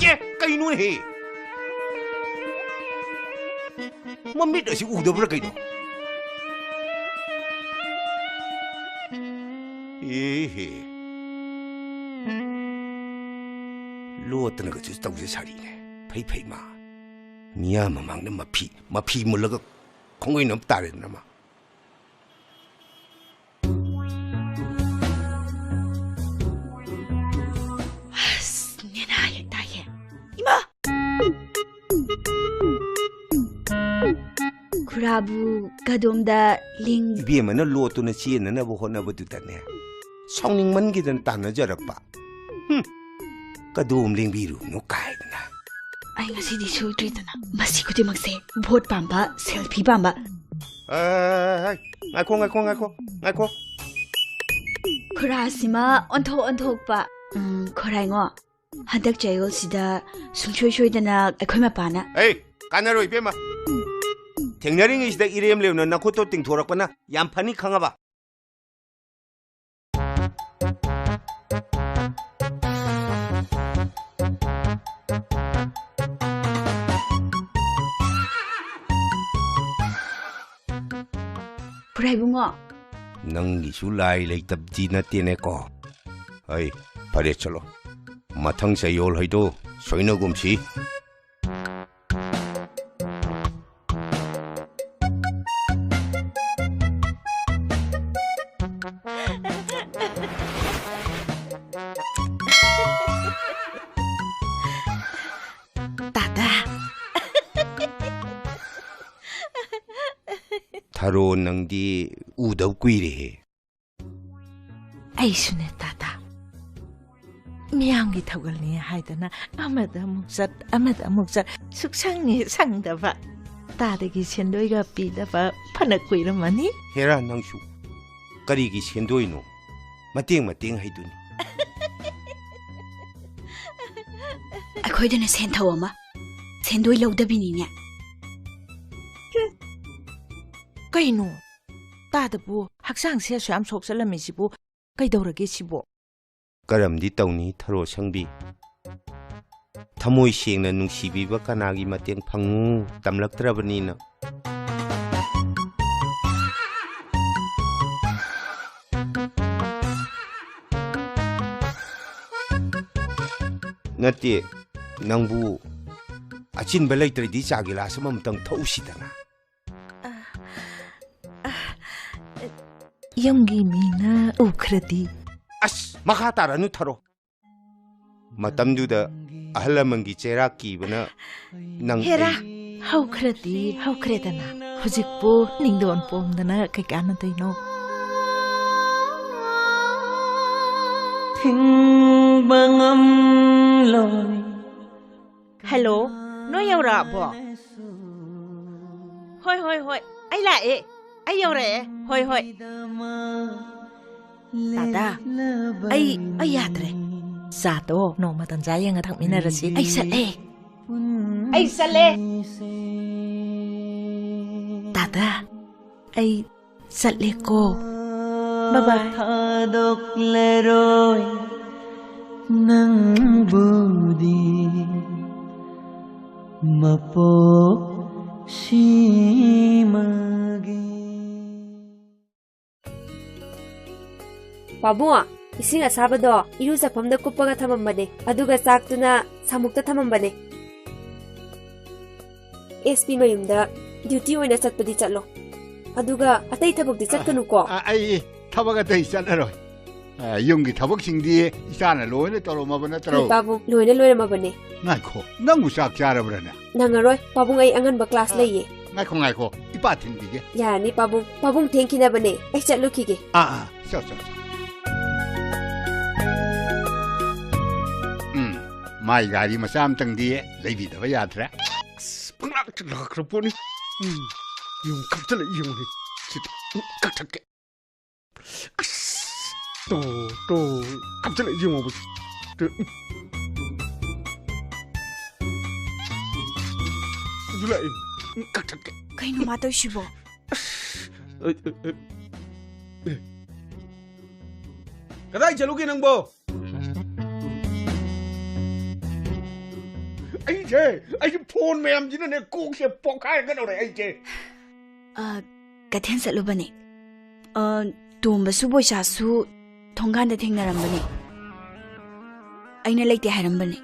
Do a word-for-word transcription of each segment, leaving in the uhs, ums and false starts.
ꯑꯦ, ꯀꯩꯅꯣꯅꯦꯍꯦ? ꯃꯃꯤꯠ ꯑꯁꯤ ꯎꯗꯕ꯭ꯔꯥ ꯀꯩꯅꯣ? ꯑꯦꯍꯦ꯫ ꯂꯣꯠꯇꯅꯒꯁꯨ ꯇꯧꯖ ꯁꯥꯔꯤꯅꯦ꯫ ꯐꯩ ꯐꯩ ꯃꯥ꯫ ꯃꯤꯌꯥꯝ ꯃꯃꯥꯡꯗ ꯃꯐꯤ, ꯃꯐꯤ ꯃꯨꯜꯂꯒ ꯈꯣꯡꯒꯩꯅ ꯑꯃ ꯇꯥꯔꯦꯗꯅ ꯃꯥ꯫ ꯑꯁ, ꯅꯦꯅꯥ ꯍꯦꯛ ꯇꯥꯏꯍꯦ꯫ ꯏꯃꯥ! ꯈꯨꯔꯥꯕꯨ ꯀꯗꯣꯝꯗ ꯂꯤꯡ- ꯏꯕꯦꯝꯃꯅ ꯂꯣꯠꯇꯨꯅ ꯆꯦꯟꯅꯅꯕ ꯍꯣꯠꯅꯕꯗꯨꯗꯅꯦ, ꯁꯥꯎꯅꯤꯡꯃꯟꯒꯤꯗꯅ ꯇꯥꯟꯅꯖꯔꯛꯄ꯫ ꯍꯨꯝ, ꯀꯗꯣꯝ ꯂꯦꯡꯕꯤꯔꯨꯕꯅꯣ ꯀꯥꯏꯗꯅ꯫ ꯑꯩ ꯉꯁꯤꯗꯤ ꯁꯣꯏꯗ꯭ꯔꯤꯗꯅ꯫ ꯃꯁꯤ ꯈꯨꯗꯤꯡꯃꯛꯁꯦ ꯚꯣꯠ ꯄꯥꯝꯕ, ꯁꯦꯜꯐꯤ ꯄꯥꯝꯕ꯫ ꯑꯦ, ꯉꯥꯏꯈꯣ, ꯉꯥꯏꯈꯣ, ꯉꯥꯏꯈꯣ, ꯉꯥꯏꯈꯣ꯫ ꯈꯨꯔꯥꯁꯤꯃ ꯑꯣꯟꯊꯣꯛ ꯑꯣꯟꯊꯣꯛꯄ꯫ ꯎꯝ, ꯈꯣꯔꯥꯏꯉꯣ, ꯍꯟꯗꯛ ꯆꯌꯣꯜꯁꯤꯗ ꯁꯨꯡꯁꯣꯏ ꯁꯣꯏꯗꯅ ꯑꯩꯈꯣꯏ ꯃꯄꯥꯅ꯫ ꯑꯩ, ꯀꯥꯟꯅꯔꯣꯏ ꯏꯕꯦꯝꯃ꯫ ꯊꯦꯡꯅꯔꯤꯉꯩꯁꯤꯗ ꯏꯔꯦꯝ ꯂꯦꯝꯅ ꯅꯈꯨꯠꯇꯣ ꯇꯤꯡꯊꯣꯔꯛꯄꯅ ꯌꯥꯝ ꯐꯅꯤ, ꯈꯪꯉꯕ? ꯈꯨꯔꯥꯏ ꯏꯕꯨꯡꯉꯣ꯫ ꯅꯪꯒꯤꯁꯨ ꯂꯥꯏ ꯂꯩꯇꯕꯗꯤ ꯅꯠꯇꯦꯅꯦꯀꯣ꯫ ꯑꯩ, ꯐꯔꯦ, ꯆꯠꯂꯣ꯫ ꯃꯊꯪ ꯆꯌꯣꯜ ꯍꯩꯗꯣ ꯁꯣꯏꯅꯒꯨꯝꯁꯤ꯫ ꯇꯥꯗꯥ꯫ ꯊꯔꯣ, ꯅꯪꯗꯤ ꯎꯗꯕ ꯀꯨꯏꯔꯦꯍꯦ꯫ ꯑꯩꯁꯨꯅꯦ ꯇꯥꯇꯥ꯫ ꯃꯤꯌꯥꯝꯒꯤ ꯊꯧꯒꯜꯅꯤ ꯍꯥꯏꯗꯅ ꯑꯃꯗ ꯑꯃꯨꯛ ꯆꯠ, ꯑꯃꯗ ꯑꯃꯨꯛ ꯆꯠ, ꯁꯨꯛꯁꯪꯅꯤ ꯁꯪꯗꯕ꯫ ꯇꯥꯗꯒꯤ ꯁꯦꯟꯗꯣꯏꯒ ꯄꯤꯗꯕ ꯐꯅ ꯀꯨꯏꯔꯝꯃꯅꯤ꯫ ꯍꯦꯔꯥ, ꯅꯪꯁꯨ ꯀꯔꯤꯒꯤ ꯁꯦꯟꯗꯣꯏꯅꯣ? ꯃꯇꯦꯡ ꯃꯇꯦꯡ ꯍꯥꯏꯗꯨꯅꯤ꯫ ꯑꯩꯈꯣꯏꯗꯅ ꯁꯦꯟꯊꯧ ꯑꯃ, ꯁꯦꯟꯗꯣꯏ ꯂꯧꯗꯕꯤꯅꯤꯅꯦ꯫ ꯀꯩꯅꯣ? ꯇꯥꯗꯕꯨ ꯍꯛꯆꯥꯡꯁꯦ ꯑꯁꯨꯛ ꯌꯥꯝ ꯁꯣꯛꯆꯜꯂꯝꯃꯤꯁꯤꯕꯨ ꯀꯩꯗꯧꯔꯒꯦ ꯁꯤꯕꯨ? ꯀꯔꯝꯗꯤ ꯇꯧꯅꯤ ꯊꯔꯣ ꯁꯪꯕꯤ? ꯊꯃꯣꯏ ꯁꯦꯡꯅ ꯅꯨꯡꯁꯤꯕꯤꯕ ꯀꯅꯥꯒꯤ ꯃꯇꯦꯡ ꯐꯪꯉꯨ ꯇꯝꯂꯛꯇ꯭ꯔꯕꯅꯤꯅ꯫ ꯅꯠꯇꯦ, ꯅꯪꯕꯨ ꯑꯆꯤꯟꯕ ꯂꯩꯇ꯭ꯔꯗꯤ ꯆꯥ ꯒꯤꯂꯥꯁ ꯑꯃꯃꯝꯇꯪ ꯊꯛꯎꯁꯤꯗꯅ꯫ ꯌꯨꯝꯒꯤ ꯃꯤꯅ ꯎꯈ꯭ꯔꯗꯤ꯫ ꯑꯁ, ꯃꯈꯥ ꯇꯥꯔꯅꯨ ꯊꯔꯣ꯫ ꯃꯇꯝꯗꯨꯗ ꯑꯍꯜ ꯂꯃꯟꯒꯤ ꯆꯩꯔꯥꯛ ꯀꯤꯕꯅ ꯅꯪ ꯍꯦꯔꯥ, ꯑꯩ ꯍꯧꯈ꯭ꯔꯗꯤ ꯍꯧꯈ꯭ꯔꯦꯗꯅ꯫ ꯍꯧꯖꯤꯛꯄꯨ ꯅꯤꯡꯗꯣꯟ ꯄꯣꯝꯗꯅ ꯀꯩ ꯀꯥꯟꯅꯗꯣꯏꯅꯣ? ꯊꯤꯡꯕ ꯉꯝꯂꯣꯏ꯫ ꯍꯦꯜꯂꯣ, ꯅꯣꯏ ꯌꯧꯔꯛꯑꯕꯣ? ꯍꯣꯏ, ꯍꯣꯏ, ꯍꯣꯏ, ꯑꯩ ꯂꯥꯛꯑꯦ, ꯑꯩ ꯌꯧꯔꯛꯑꯦ, ꯍꯣꯏ, ꯍꯣꯏ꯫ ꯗꯥꯗꯥ, ꯑꯩ, ꯑꯩ ꯌꯥꯗ꯭ꯔꯦ꯫ ꯆꯥꯗꯣ ꯅꯣꯡꯃ ꯇꯟꯖꯥ ꯌꯦꯡꯉ ꯊꯛꯃꯤꯟꯅꯔꯁꯤ꯫ ꯑꯩ ꯆꯠꯂꯦ꯫ ꯑꯩ ꯆꯠꯂꯦ꯫ ꯗꯥꯗꯥ, ꯑꯩ ꯆꯠꯂꯦꯀꯣ꯫ ꯕꯥꯏ ꯕꯥꯏ꯫ ꯊꯥꯗꯣꯛꯂꯔꯣꯏ ꯅꯪꯕꯨꯗꯤ ꯃꯄꯣꯛ ꯁꯤꯃꯒꯤ꯫ ꯄꯥꯕꯨꯡ, ꯏꯁꯤꯡ ꯑꯁꯥꯕꯗꯣ ꯏꯔꯨꯖꯐꯝꯗ ꯀꯨꯞꯄꯒ ꯊꯝꯃꯝꯕꯅꯦ, ꯑꯗꯨꯒ ꯆꯥꯛꯇꯨꯅ ꯁꯥꯃꯨꯛꯇ ꯊꯝꯃꯝꯕꯅꯦ꯫ ꯑꯦꯁ ꯄꯤ ꯃꯌꯨꯝꯗ ꯗ꯭ꯌꯨꯇꯤ ꯑꯣꯏꯅ ꯆꯠꯄꯗꯤ ꯆꯠꯂꯣ, ꯑꯗꯨꯒ ꯑꯇꯩ ꯊꯕꯛꯇꯤ ꯆꯠꯀꯅꯨꯀꯣ꯫ ꯑ, ꯑꯩ ꯊꯕꯛ ꯑꯇꯩ ꯆꯠꯂꯔꯣꯏ꯫ ꯑ, ꯌꯨꯝꯒꯤ ꯊꯕꯛꯁꯤꯡꯗꯤ ꯏꯆꯥꯅ ꯂꯣꯏꯅ ꯇꯧꯔꯝꯃꯕ ꯅꯠꯇ꯭ꯔꯣ? ꯍꯣꯏ, ꯄꯥꯕꯨꯡ, ꯂꯣꯏꯅ ꯂꯣꯏꯔꯝꯃꯕꯅꯦ꯫ ꯉꯥꯏꯈꯣ, ꯅꯪꯕꯨ ꯆꯥꯛ ꯆꯥꯔꯕ꯭ꯔꯅꯦ? ꯅꯪꯉꯔꯣꯏ, ꯄꯥꯕꯨꯡ, ꯑꯩ ꯑꯉꯟꯕ ꯀ꯭ꯂꯥꯁ ꯑ, ꯂꯩꯌꯦ꯫ ꯉꯥꯏꯈꯣ, ꯉꯥꯏꯈꯣ, ꯏꯄꯥ ꯊꯤꯟꯕꯤꯒꯦ꯫ ꯌꯥꯔꯅꯤ, ꯄꯥꯕꯨꯡ꯫ ꯄꯥꯕꯨꯡ ꯊꯦꯡꯈꯤꯅꯕꯅꯦ, ꯑꯩ ꯆꯠꯂꯨꯈꯤꯒꯦ꯫ ꯑꯥ, ꯑꯥ, ꯆꯣ, ꯆꯣ, ꯆꯣ꯫ ꯎꯝ, ꯃꯥꯏ ꯒꯥꯔꯤ ꯃꯆꯥ ꯑꯝꯇꯪꯗꯤ ꯂꯩꯕꯤꯗꯕ ꯌꯥꯗ꯭ꯔꯦ꯫ ꯑꯁ, ꯄꯪꯂꯥꯛꯇ ꯂꯥꯛꯈ꯭ꯔ ꯄꯣꯠꯅꯤ꯫ ꯎꯝ, ꯌꯦꯡꯉꯨ, ꯀꯛꯊꯠꯂ ꯌꯦꯡꯉꯨꯅꯦ꯫ ꯁꯤꯗ, ꯎꯝ, ꯀꯛꯊꯠꯀꯦ꯫ ꯑꯁ, ꯇꯣ, ꯇꯣ, ꯀꯛꯊꯠꯂ ꯌꯦꯡꯉꯣꯕ꯫ ꯇꯣ, ꯎꯝ꯫ ꯑꯗꯨ ꯂꯥꯛꯑꯦ꯫ ꯎꯝ, ꯀꯛꯊꯠꯀꯦ꯫ ꯀꯩꯅꯣ ꯃꯥ ꯇꯧꯏꯁꯤꯕꯣ? ꯑꯁ, ꯀꯗꯥꯏ ꯆꯠꯂꯨꯒꯦ ꯅꯪꯕꯣ? ꯑꯩꯁꯦ, ꯑꯩꯁꯦ ꯐꯣꯟ ꯃꯌꯥꯝꯁꯤꯅꯅꯦ ꯀꯣꯛꯁꯦ ꯄꯣꯛꯈꯥꯏꯒꯗꯧꯔꯦ ꯑꯩꯁꯦ꯫ ꯑ, ꯀꯩꯊꯦꯜ ꯆꯠꯂꯨꯕꯅꯦ꯫ ꯑ, ꯇꯣꯝꯕꯁꯨ ꯕꯣꯏꯆꯥꯁꯨ ꯊꯣꯡꯒꯥꯟꯗ ꯊꯦꯡꯅꯔꯝꯕꯅꯦ꯫ ꯑꯩꯅ ꯂꯩꯇꯦ ꯍꯥꯏꯔꯝꯕꯅꯦ꯫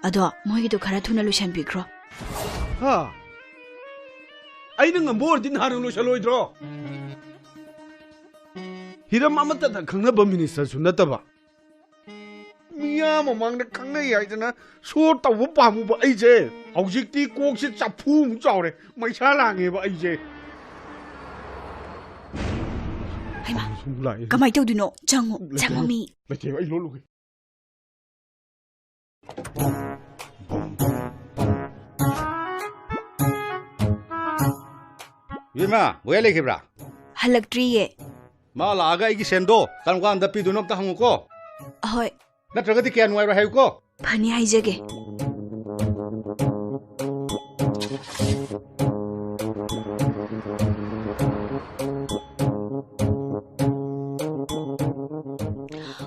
ꯑꯗꯣ ꯃꯣꯏꯒꯤꯗꯣ ꯈꯔ ꯊꯨꯅ ꯂꯣꯏꯁꯟꯕꯤꯈ꯭ꯔꯣ꯫ ꯍꯥ? ꯑꯩꯅ ꯉꯝꯕ ꯑꯣꯏꯔꯗꯤ ꯅꯍꯥꯟꯅ ꯂꯣꯏꯁꯜꯂꯣꯏꯗ꯭ꯔꯣ? ꯍꯤꯔꯝ ꯑꯃꯠꯇꯗ ꯈꯪꯅꯕ ꯃꯤꯅꯤꯁꯇꯔꯁꯨ ꯅꯠꯇꯕ꯫ ꯃꯤꯌꯥꯝ ꯃꯃꯥꯡꯗ ꯈꯪꯅꯩ ꯍꯥꯏꯗꯅ ꯁꯣ ꯇꯧꯕ ꯄꯥꯝꯃꯨꯕ ꯑꯩꯁꯦ ꯍꯧꯖꯤꯛꯇꯤ ꯀꯣꯛꯁꯦ ꯆꯐꯨꯃꯨꯛ ꯆꯥꯎꯔꯦ꯫ ꯃꯩꯁꯥ ꯂꯥꯡꯉꯦꯕ ꯑꯩꯁꯦ꯫ ꯍꯩꯃꯥ, ꯁꯨꯝ ꯂꯥꯛꯑꯦ꯫ ꯀꯃꯥꯏ ꯇꯧꯗꯣꯏꯅꯣ? ꯆꯪꯉꯣ, ꯂꯩꯇꯦ꯫ ꯆꯪꯉꯣ ꯃꯤ꯫ ꯂꯩꯇꯦ, ꯑꯩ ꯂꯣꯠꯂꯨꯒꯦ꯫ ꯏꯕꯦꯝꯃ, ꯕꯣꯌꯥ ꯂꯩꯈꯤꯕ꯭ꯔꯥ? ꯍꯜꯂꯛꯇ꯭ꯔꯤꯌꯦ꯫ ꯃꯥ ꯂꯥꯛꯑꯒ ꯑꯩꯒꯤ ꯁꯦꯟꯗꯣ ꯀꯔꯝ ꯀꯥꯟꯗ ꯄꯤꯗꯣꯏꯅꯣ ꯑꯝꯇ ꯍꯪꯉꯨꯀꯣ꯫ ꯑꯍꯣꯏ꯫ ꯅꯠꯇ꯭ꯔꯒꯗꯤ ꯀꯌꯥ ꯅꯨꯡꯉꯥꯏꯔꯣꯏ ꯍꯥꯏꯌꯨꯀꯣ꯫ ꯐꯅꯤ ꯍꯥꯏꯖꯒꯦ꯫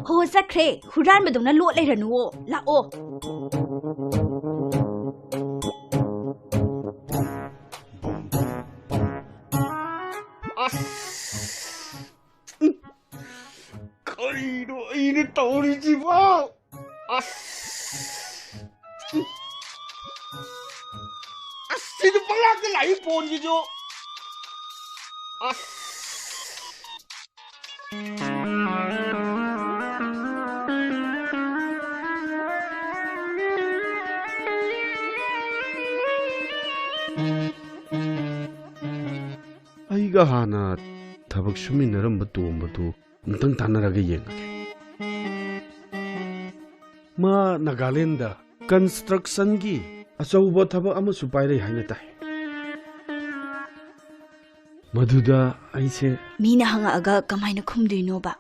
ꯍꯣ, ꯆꯠꯈ꯭ꯔꯦ꯫ ꯍꯨꯔꯥꯟꯕꯗꯧꯅ ꯂꯣꯠ ꯂꯩꯔꯅꯨꯋꯣ꯫ ꯂꯥꯛꯑꯣ꯫ ꯑꯁ! ꯀꯔꯤꯅꯣ ꯑꯩꯅ ꯇꯧꯔꯤꯁꯤꯕꯣ? ꯑꯁ! ꯑꯁ, ꯁꯤꯗ ꯄꯪꯂꯥꯛꯇ ꯂꯥꯛꯏ ꯐꯣꯟꯁꯤꯁꯨ꯫ ꯑꯁ! ꯑꯩꯒ ꯍꯥꯟꯅ ꯊꯕꯛ ꯁꯨꯃꯤꯟꯅꯔꯝꯕ ꯇꯣꯝꯕꯗꯨ ꯑꯝꯇꯪ ꯇꯥꯟꯅꯔꯒ ꯌꯦꯡꯉꯒꯦ꯫ ꯃꯥ ꯅꯥꯒꯥꯂꯦꯟꯗ constructionꯒꯤ ꯑꯆꯧꯕ ꯊꯕꯛ ꯑꯃꯁꯨ ꯄꯥꯏꯔꯩ ꯍꯥꯏꯅ ꯇꯥꯏ꯫ ꯃꯗꯨꯗ ꯑꯩꯁꯦ ꯃꯤꯅ ꯍꯪꯉꯛꯑꯒ ꯀꯃꯥꯏꯅ ꯈꯨꯝꯗꯣꯏꯅꯣꯕ?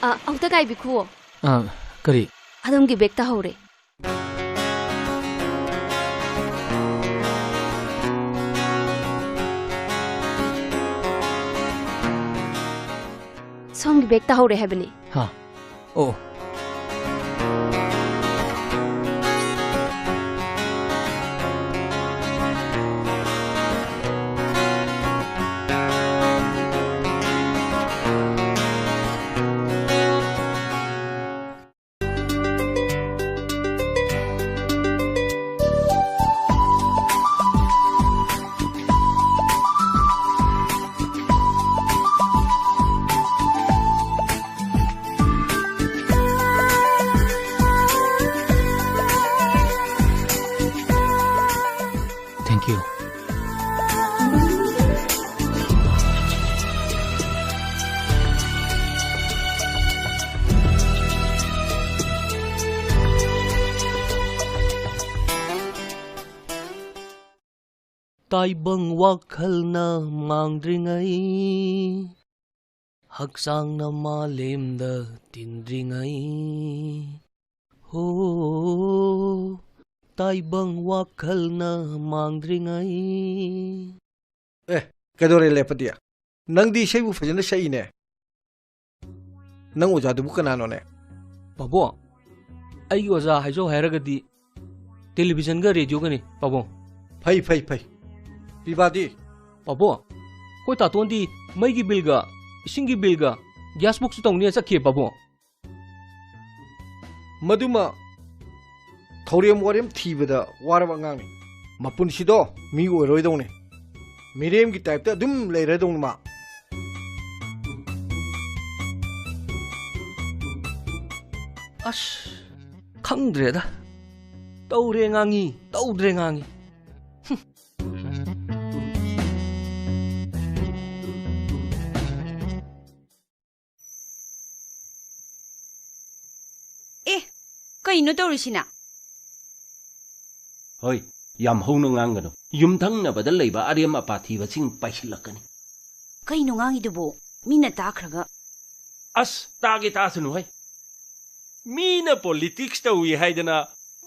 ꯑ, ꯑꯃꯨꯛꯇ ꯉꯥꯏꯕꯤꯈꯨꯋꯣ꯫ ꯑ, ꯀꯔꯤ? ꯑꯗꯣꯝꯒꯤ ꯕꯦꯒ ꯇꯥꯍꯧꯔꯦ꯫ ꯁꯣꯝꯒꯤ ꯕꯦꯒ ꯇꯥꯍꯧꯔꯦ ꯍꯥꯏꯕꯅꯤ꯫ ꯍꯥ? ꯑꯣ꯫ Thank you. ꯇꯥꯏꯕꯪ ꯋꯥꯈꯜꯅ ꯃꯥꯡꯗ꯭ꯔꯤꯉꯩ, ꯍꯛꯆꯥꯡꯅ ꯃꯥꯂꯦꯝꯗ ꯇꯤꯟꯗ꯭ꯔꯤꯉꯩ, ꯍꯣ, ꯇꯥꯏꯕꯪ ꯋꯥꯈꯜꯅ ꯃꯥꯡꯗ꯭ꯔꯤꯉꯩ꯫ ꯑꯦ, ꯀꯩꯗꯧꯔꯦ ꯂꯦꯞꯄꯗꯤ? ꯅꯪꯗꯤ ꯏꯁꯩꯕꯨ ꯐꯖꯅ ꯁꯛꯏꯅꯦ꯫ ꯅꯪ ꯑꯣꯖꯥꯗꯨꯕꯨ ꯀꯅꯥꯅꯣꯅꯦ? ꯄꯥꯕꯨꯡ, ꯑꯩꯒꯤ ꯑꯣꯖꯥ ꯍꯥꯏꯖꯧ ꯍꯥꯏꯔꯒꯗꯤ ꯇꯦꯂꯤꯚꯤꯖꯟꯒ ꯔꯦꯗꯤꯑꯣꯒꯅꯤ, ꯄꯥꯕꯨꯡ꯫ ꯐꯩ, ꯐꯩ, ꯐꯩ꯫ ꯄꯤꯕꯥꯗꯤ? ꯄꯥꯕꯨꯡ, ꯑꯩꯈꯣꯏ ꯇꯥꯇꯣꯟꯗꯤ ꯃꯩꯒꯤ ꯕꯤꯜꯒ, ꯏꯁꯤꯡꯒꯤ ꯕꯤꯜꯒ, ꯒ꯭ꯌꯥꯁ ꯕꯨꯛꯁꯨ ꯇꯧꯅꯤ ꯆꯠꯈꯤ, ꯄꯥꯕꯨꯡ꯫ ꯃꯗꯨꯃ ꯊꯧꯔꯦꯝ ꯋꯥꯔꯦꯝ ꯊꯤꯕꯗ ꯋꯥꯔꯕ ꯑꯉꯥꯡꯅꯤ꯫ ꯃꯄꯨꯟꯁꯤꯗꯣ ꯃꯤ ꯑꯣꯏꯔꯣꯏꯗꯧꯅꯤ꯫ ꯃꯤꯔꯦꯝꯒꯤ ꯇꯥꯏꯞꯇ ꯑꯗꯨꯝ ꯂꯩꯔꯗꯧꯅꯤ ꯃꯥ꯫ ꯑꯁ, ꯈꯪꯗ꯭ꯔꯦꯗ꯫ ꯇꯧꯔꯦ ꯉꯥꯡꯉꯤ, ꯇꯧꯗ꯭ꯔꯦ ꯉꯥꯡꯉꯤ꯫ ꯍꯨꯝ꯫ ꯑꯦ, ꯀꯩꯅꯣ ꯇꯧꯔꯤꯁꯤꯅ? ꯍꯣꯏ, ꯌꯥꯝ ꯍꯧꯅ ꯉꯥꯡꯒꯅꯨ꯫ ꯌꯨꯝꯊꯪꯅꯕꯗ ꯂꯩꯕ ꯑꯔꯦꯝ ꯑꯄꯥ ꯊꯤꯕꯁꯤꯡ ꯄꯥꯏꯁꯤꯜꯂꯛꯀꯅꯤ꯫ ꯀꯩꯅꯣ ꯉꯥꯡꯉꯤꯗꯨꯕꯨ? ꯃꯤꯅ ꯇꯥꯈ꯭ꯔꯒ꯫ ꯑꯁ, ꯇꯥꯒꯦ ꯇꯥꯁꯅꯨ ꯍꯩ꯫ ꯃꯤꯅ ꯄꯣꯂꯤꯇꯤꯛꯁ ꯇꯧꯏ ꯍꯥꯏꯗꯅ,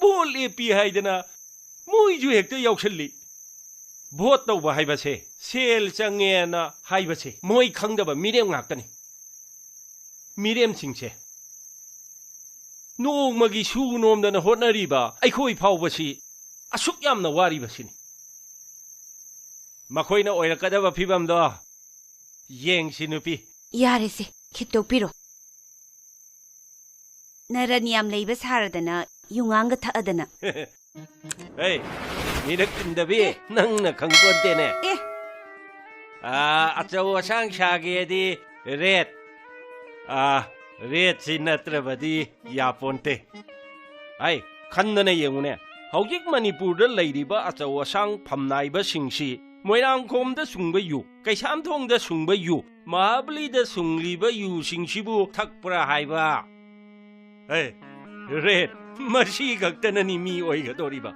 ꯚꯣꯠ ꯂꯦꯞꯄꯤ ꯍꯥꯏꯗꯅ, ꯃꯣꯏꯁꯨ ꯍꯦꯛꯇ ꯌꯥꯎꯁꯜꯂꯤ꯫ ꯚꯣꯠ ꯇꯧꯕ ꯍꯥꯏꯕꯁꯦ ꯁꯦꯜ ꯆꯪꯉꯦꯅ ꯍꯥꯏꯕꯁꯦ ꯃꯣꯏ ꯈꯪꯗꯕ ꯃꯤꯔꯦꯝ ꯉꯥꯛꯇꯅꯤ꯫ ꯃꯤꯔꯦꯝꯁꯤꯡꯁꯦ ꯅꯣꯡꯃꯒꯤ ꯁꯨ ꯅꯣꯝꯗꯅ ꯍꯣꯠꯅꯔꯤꯕ ꯑꯩꯈꯣꯏ ꯐꯥꯎꯕꯁꯤ ꯑꯁꯨꯛ ꯌꯥꯝꯅ ꯋꯥꯔꯤꯕꯁꯤꯅꯤ꯫ ꯃꯈꯣꯏꯅ ꯑꯣꯏꯔꯛꯀꯗꯕ ꯐꯤꯕꯝꯗꯣ ꯌꯦꯡꯁꯤ, ꯅꯨꯄꯤ꯫ ꯌꯥꯔꯦꯁꯦ, ꯈꯤꯠꯇꯣꯛꯄꯤꯔꯣ꯫ ꯅꯔꯟ ꯌꯥꯝ ꯂꯩꯕ ꯁꯥꯔꯗꯅ ꯌꯨꯉꯥꯡꯒ ꯊꯛꯑꯗꯅ꯫ ꯍꯦ, ꯃꯤꯔꯛ ꯇꯤꯟꯗꯕꯤ, ꯅꯪꯅ ꯈꯪꯄꯣꯟꯇꯦꯅꯦ꯫ ꯑꯦ꯫ ꯑꯥ, ꯑꯆꯧ ꯑꯁꯥꯡ ꯁꯥꯒꯦꯗꯤ ꯔꯦꯠ꯫ ꯑꯥ, ꯔꯦꯠꯁꯤ ꯅꯠꯇ꯭ꯔꯕꯗꯤ ꯌꯥꯄꯣꯟꯇꯦ꯫ ꯍꯥꯏ, ꯈꯟꯗꯅ ꯌꯦꯡꯉꯨꯅꯦ꯫ ꯍꯧꯖꯤꯛ ꯃꯅꯤꯄꯨꯔꯗ ꯂꯩꯔꯤꯕ ꯑꯆꯧ ꯑꯁꯥꯡ ꯐꯝꯅꯥꯏꯕꯁꯤꯡꯁꯤ ꯃꯣꯏꯔꯥꯡꯈꯣꯝꯗ ꯁꯨꯡꯕ ꯌꯨ, ꯀꯩꯁꯥꯝꯊꯣꯡꯗ ꯁꯨꯡꯕ ꯌꯨ, ꯃꯍꯥꯕꯂꯤꯗ ꯁꯨꯡꯂꯤꯕ ꯌꯨꯁꯤꯡꯁꯤꯕꯨ ꯊꯛꯄ꯭ꯔꯥ ꯍꯥꯏꯕ? ꯍꯦ, ꯔꯦꯠ, ꯃꯁꯤ ꯈꯛꯇꯅꯅꯤ ꯃꯤ ꯑꯣꯏꯒꯗꯧꯔꯤꯕ꯫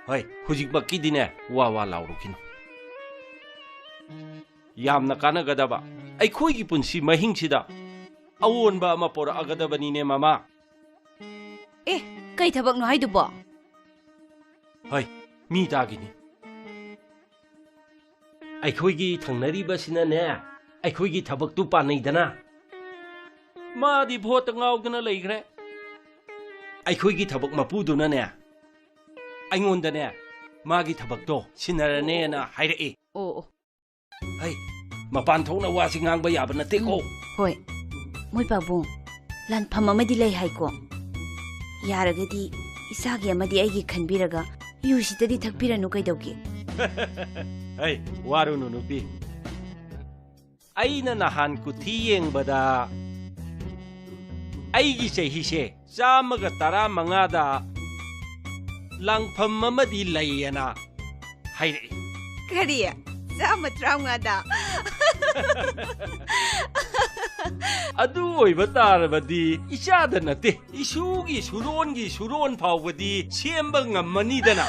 ꯍꯣꯏ, ꯍꯧꯖꯤꯛꯃꯛꯀꯤꯗꯤꯅꯦ, ꯋꯥ ꯋꯥ ꯂꯥꯎꯔꯨꯈꯤꯅꯨ꯫ ꯌꯥꯝꯅ ꯀꯥꯟꯅꯒꯗꯕ ꯑꯩꯈꯣꯏꯒꯤ ꯄꯨꯟꯁꯤ ꯃꯍꯤꯡꯁꯤꯗ ꯑꯑꯣꯟꯕ ꯑꯃ ꯄꯣꯔꯛꯑꯒꯗꯕꯅꯤꯅꯦ, ꯃꯃꯥ꯫ ꯑꯦ, ꯀꯩ ꯊꯕꯛꯅꯣ ꯍꯥꯏꯗꯨꯕꯣ? ꯍꯣꯏ, ꯃꯤ ꯇꯥꯒꯤꯅꯤ꯫ ꯑꯩꯈꯣꯏꯒꯤ ꯊꯪꯅꯔꯤꯕꯁꯤꯅꯅꯦ, ꯑꯩꯈꯣꯏꯒꯤ ꯊꯕꯛꯇꯨ ꯄꯥꯟꯅꯩꯗꯅ꯫ ꯃꯥꯗꯤ ꯚꯣꯠꯇ ꯉꯥꯎꯗꯅ ꯂꯩꯈ꯭ꯔꯦ꯫ ꯑꯩꯈꯣꯏꯒꯤ ꯊꯕꯛ ꯃꯄꯨꯗꯨꯅꯅꯦ, ꯑꯩꯉꯣꯟꯗꯅꯦ, ꯃꯥꯒꯤ ꯊꯕꯛꯇꯣ ꯁꯤꯟꯅꯔꯅꯦꯅ ꯍꯥꯏꯔꯛꯏ꯫ ꯑꯣ, ꯑꯣ꯫ ꯍꯩ, ꯃꯄꯥꯟ ꯊꯣꯛꯅ ꯋꯥꯁꯤ ꯉꯥꯡꯕ ꯌꯥꯕ ꯅꯠꯇꯦꯀꯣ꯫ ꯎꯝ, ꯍꯣꯏ꯫ ꯃꯣꯏ ꯄꯥꯕꯨꯡ, ꯂꯥꯟꯐꯝ ꯑꯃꯗꯤ ꯂꯩ ꯍꯥꯏꯀꯣ꯫ ꯌꯥꯔꯒꯗꯤ ꯏꯆꯥꯒꯤ ꯑꯃꯗꯤ ꯑꯩꯒꯤ ꯈꯟꯕꯤꯔꯒ ꯌꯨꯁꯤꯗꯗꯤ ꯊꯛꯄꯤꯔꯅꯨ ꯀꯩꯗꯧꯒꯦ? ꯍꯩ, ꯋꯥꯔꯨꯅꯨ ꯅꯨꯄꯤ꯫ ꯑꯩꯅ ꯅꯍꯥꯟ ꯀꯨꯊꯤ ꯌꯦꯡꯕꯗ ꯑꯩꯒꯤ ꯆꯍꯤꯁꯦ ꯆꯥꯝꯃꯒ ꯇꯔꯥꯃꯉꯥꯗ ꯂꯥꯡꯐꯝ ꯑꯃꯗꯤ ꯂꯩꯌꯦꯅ ꯍꯥꯏꯔꯛꯏ꯫ ꯀꯔꯤ? ꯆꯥꯝꯃ ꯇꯔꯥꯃꯉꯥꯗ? ꯑꯗꯨ ꯑꯣꯏꯕ ꯇꯥꯔꯕꯗꯤ ꯏꯆꯥꯗ ꯅꯠꯇꯦ, ꯏꯁꯨꯒꯤ ꯁꯨꯔꯣꯟꯒꯤ ꯁꯨꯔꯣꯟ ꯐꯥꯎꯕꯗꯤ ꯁꯦꯝꯕ ꯉꯝꯃꯅꯤꯗꯅ꯫